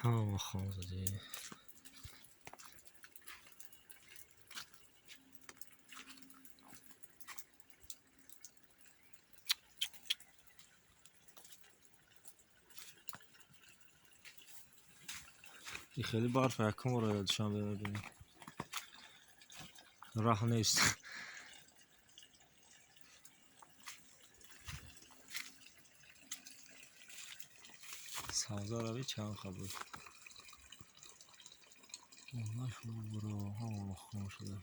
Ҳама хом задӣ. И хеле барф якум бора дар Душанбе мебинем. Раҳ нест. Савза рави чанд қа буд. Ҳама хом шуда.